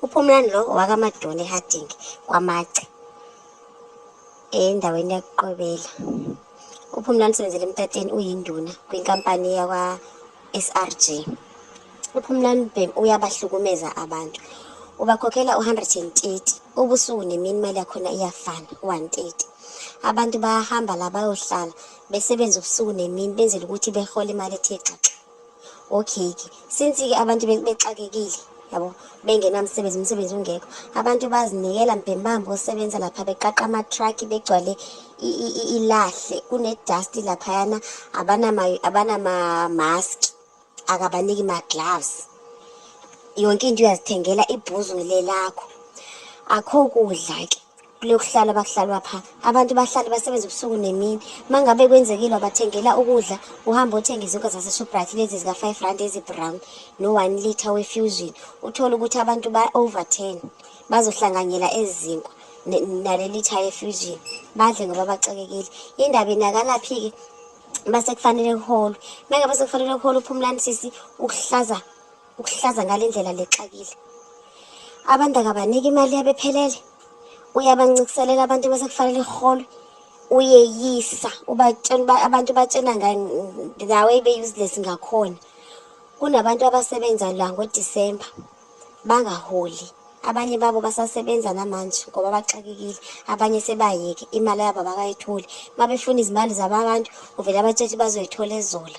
UPhumlani lo owakaMaduna eHarding kwaMace endaweni yakuQwebela. UPhumlani usebenzela emtateni uyinduna kwinkampani yakwa-SRG. UPhumlani Mbhemu uyabahlukumeza abantu. Ubakhokhela u-130 ubusuku nemini imali yakhona iyafana u-130. Abantu bayahamba la bayohlala besebenza ubusuku nemini benzela ukuthi behole imali ethe xaxa. Okay-ke since-ke abantu bexakekile yabo bengenamsebenzi umsebenzi ungekho abantu bazinikela mbhembambo osebenza lapha beqaqa ama-truck begcwale ilahle kune-dust laphayana abanama-mask akabaniki ma-gloves yonke into uyazithengela ibhuzu lelakho akho kudla-ke kulokuhlala bakuhlalwa pha abantu bahlale basebenza ubusuku nemini uma ngabe kwenzekile wabathengela ukudla uhambe othenga izinkwa zaseshoprite lezi zika-five rand ezi-brown no-one litre we-fusion uthole ukuthi abantu ba-over 10 bazohlanganyela ezi zinkwa nale litha ye-fusion badle ngoba baxakekile indaba inakalaphi-ke base kufanele kuholwe uma ngabe sekufanele kuholwe uphumlani sisi ukuhlaza ukuhlaza ngale ndlela lexakile abantu akabaniki imali yabo ephelele uyabancikiselela abantu bese kufanele iholwe uyeyisa ubatshena abantu batshena ngawe be-useless ngakhona kunabantu abasebenza la ngodisemba bangaholi abanye babo basasebenza namanje ngoba baxakekile abanye sebayeke imali yabo abakayitholi uma befuna izimali zabantu uvele abatshetshe bazoyithola ezola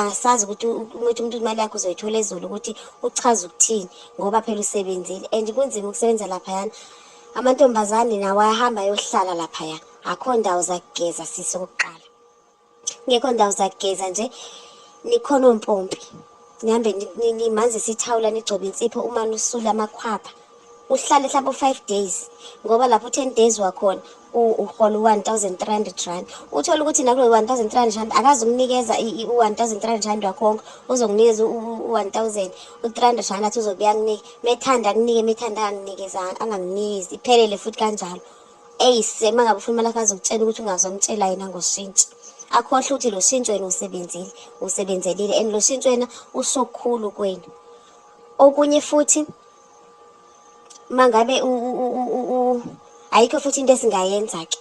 asazi ukuthi ukuthi umuntu imali yakhe uzoyithola ezulu ukuthi uchaza ukuthini ngoba phela usebenzile and kunzima ukusebenza laphayana amantombazane nawo ayahamba ayohlala laphaya akho ndawo zakugeza sisi okokuqala ngekho ndawo zakugeza nje nikhona ompompi nihambe nimanzise ithawula nigcobe insipho uma nusula amakhwapha uhlale mhlawumbe u-five days ngoba lapho u-ten days wakhona uhola u-R1 300 uthole ukuthi nakulo R1 300 akazukunikeza u-R1 300 wakho wonke uzokunikeza u-1000 u-R300 athi uzobuya akunike methanda akunike methanda anganginikeza anganginikezi iphelele futhi kanjalo eyise uma ngabe ufuna imali yakho azokutshela ukuthi ungazomtshela yena ngoshintsho akhohlwe ukuthi lo shintsho wena usebenzile usebenzelile and lo shintsho wena usokukhulu kwena okunye futhi mangabe ayikho futhi into esingayenza-ke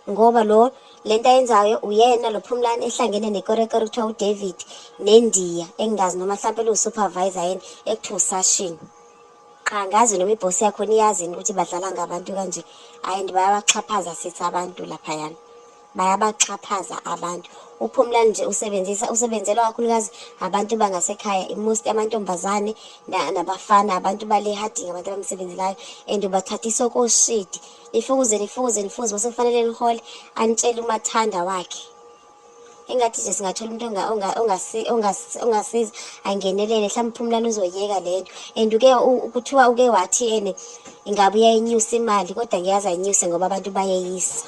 ngoba lo lento ayenzayo uyena lo Phumlani ehlangene nekorekore kuthiwa uDavid nendiya engingazi noma mhlawumpe luwu-supervisor yena ekuthiwa uSashin qha ngazi noma ibhosi yakhona iyazi ukuthi badlala ngabantu kanje hhayi and bayabaxhaphaza sithi abantu laphayana bayabaxhaphaza abantu uPhumlani nje usebenzisa usebenzelwa kakhulukazi abantu bangasekhaya most amantombazane nabafana abantu bale Harding abantu abamsebenzelayo and ubathathisa okoshidi nifukuze nifukuze nifukuze bese kufanele nihole anitshele umathanda wakhe engathi nje singathola umuntu ongasiza angenelele mhlawumbe uPhumlani uzoyeka lento and uke kuthiwa uke wathi ene ingabe uyayinyusa imali kodwa ngiyazi ayinyuse ngoba abantu bayeyisa.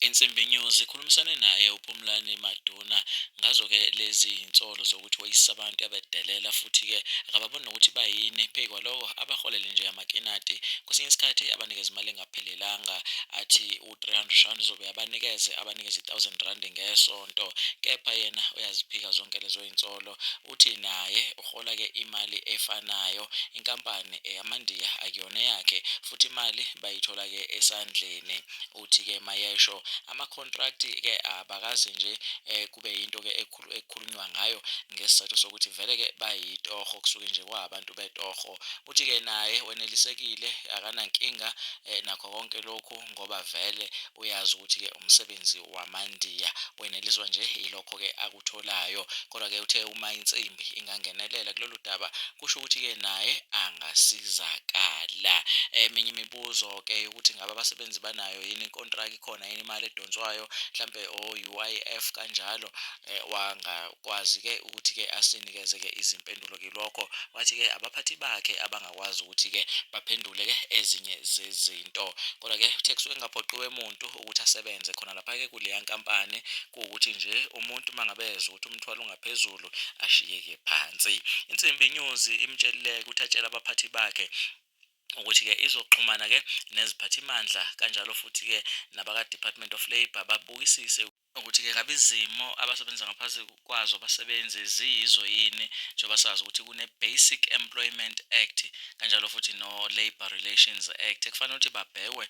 Insimbi News ikhulumisane naye uPhumlani Maduna ngazo-ke lezi nsolo zokuthi weyisa abantu abedelela futhi-ke akababoni nokuthi bayini phezu kwaloko abaholele nje amakinati kwesinye isikhathi abanikeze imali engaphelelanga athi u-R300 uzobe abanikeze abanikeze i-R1000 ngesonto kepha yena uyaziphika zonke lezo yinsolo uthi naye uhola-ke imali efanayo inkampani eyamandiya akuyona eyakhe futhi imali bayithola-ke esandleni uthi-ke mayesho ama-contract-ke abakaze nje kube yinto-ke ekukhulunywa ngayo ngesizathu sokuthi vele-ke bayitoho kusuke nje kwabantu betoho uthi-ke naye wenelisekile akanankinga nakho konke lokhu ngoba vele uyazi ukuthi-ke umsebenzi wamandiya weneliswa nje yilokho-ke akutholayo kodwa-ke uthe uma insimbi ingangenelela kulolu daba kusho ukuthi-ke naye angasizakala eminye imibuzo-ke yokuthi ngabe abasebenzi banayo yini inkontraki ikhona yini imali edonswayo mhlampe o-UIF kanjalo wangakwazi-ke ukuthi-ke asinikeze-ke izimpendulo kilokho wathi-ke abaphathi bakhe abangakwazi ukuthi-ke baphendule-ke ezinye zezinto kodwa-ke uthe kusuke kungaphoqiwe muntu ukuthi asebenze khona lapha-ke kuleya nkampani kuwukuthi nje umuntu uma ngabe ezwa ukuthi umthwalo ungaphezulu ashiyeke phansi Insimbi News imtshelile ukuthi atshele abaphathi bakhe ukuthi-ke izoxhumana-ke neziphathimandla kanjalo futhi-ke nabaka-Department of Labour babukisise. Ukuthi-ke ngabe izimo abasebenza ngaphansi kwazo abasebenzi ziyizo yini, njengoba sazi ukuthi kune-Basic Employment Act, kanjalo futhi no-Labour Relations Act ekufanele ukuthi babhekwe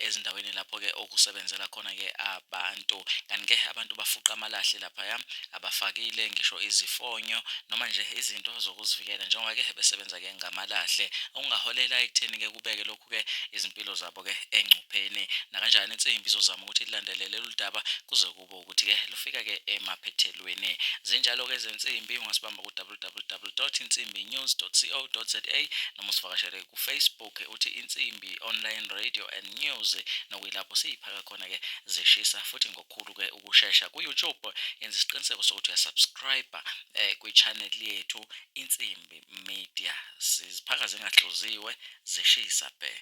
ezindaweni lapho-ke okusebenzela khona-ke abantu. Kanti-ke abantu bafuqa amalahle laphaya, abafakile ngisho izifonyo noma nje izinto zokuzivikela njengoba-ke besebenza-ke ngamalahle, okungaholela ekutheni-ke kubeke lokhu-ke izimpilo zabo-ke engcupheni. Nakanjani insimbi izozama ukuthi ilandelele lolu daba kuze kube ukuthi-ke lufika-ke emaphethelweni. Zinjalo-ke ezensimbi, ungasibamba ku-www insimbinews co za noma usivakashele ku-Facebook uthi Insimbi Online Radio and News, nokuyilapho siyiphaka khona-ke zishisa futhi ngokukhulu-ke ukushesha. Ku-YouTube yenza isiqiniseko sokuthi uyasubscribe kwi-channel yethu Insimbi Media, siziphaka zingahluziwe zishisa bhe.